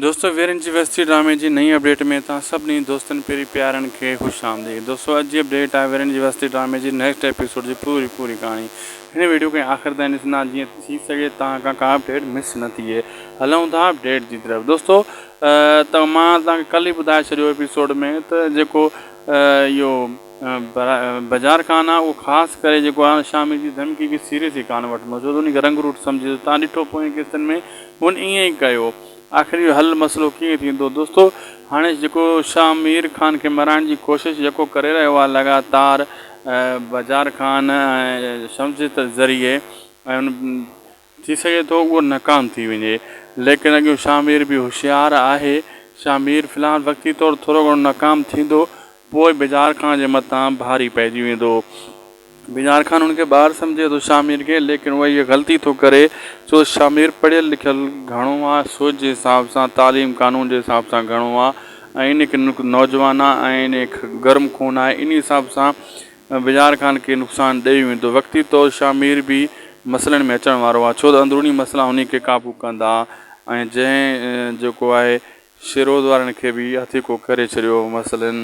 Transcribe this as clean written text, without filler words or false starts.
دوستو ويرين جي وستي ڊرامي جي نئين اپڊيٽ ۾ توهان سڀني دوستن پيري پيارن کي خوش آمديد دوستو اڄ جي اپڊيٽ آهي ويرين جي وستي ڊرامي جي نيڪسٽ ايپيسوڊ جي پوري پوري ڪهاڻي هن ويڊيو کي آخر تائين ڏسندا جيئن ٿي سگهي توهان کان ڪا اپڊيٽ مس نه ٿئي هلون ٿا اپڊيٽ جي طرف دوستو ته مان توهان کي ڪل ئي ٻڌائي ڇڏيو ايپيسوڊ ۾ ته جيڪو اهو بجار خان آهي اهو خاص ڪري جيڪو آهي شامي جي ڌمڪي کي سيريس ئي ڪانه وٺندو ڇو ته ان کي رنگ روٽ سمجهي ٿو توهان ڏٺو پوئين قسطن ۾ هن ائين ئي ڪيو. آخر اهو حل مسئلو ڪيئن ٿيندو؟ دوستو هاڻي جيڪو شاهه مير خان کي مارائڻ جي ڪوشش جيڪو ڪري رهيو آهي لڳاتار بجار خان ۽ شمس جي ذريعي ۽ ان ٿي سگهي ٿو اهو ناڪام ٿي وڃي ليڪن اڳيون شاهه مير به هوشيار آهي شاهه مير في الحال وقتي طور ٿورو گهڻو ناڪام ٿيندو پوء بجار خان جي مٿان ڀاري پئجي ويندو. بجار خان هن کي ٻار سمجهي ٿو شاهمير کي ليڪن اها هيء غلطي ٿو ڪري ڇو شاهمير پڙهيل لکيل گهڻو آ سوچ جي حساب سان تعليم قانون جي حساب سان گهڻو آ ۽ ان کي نوجوان آ ۽ ان گرم خون آهي انهي حساب سان بجار خان کي نقصان ڏئي ويندو وقتي طور شاهمير به مسئلن ۾ اچڻ وارو آ ڇو ته اندروني مسئلا انهي کي قابو ڪندا ۽ جنهن جيڪو آهي شيروز وارن کي به هٿيڪو ڪري ڇڏيو مثلاً.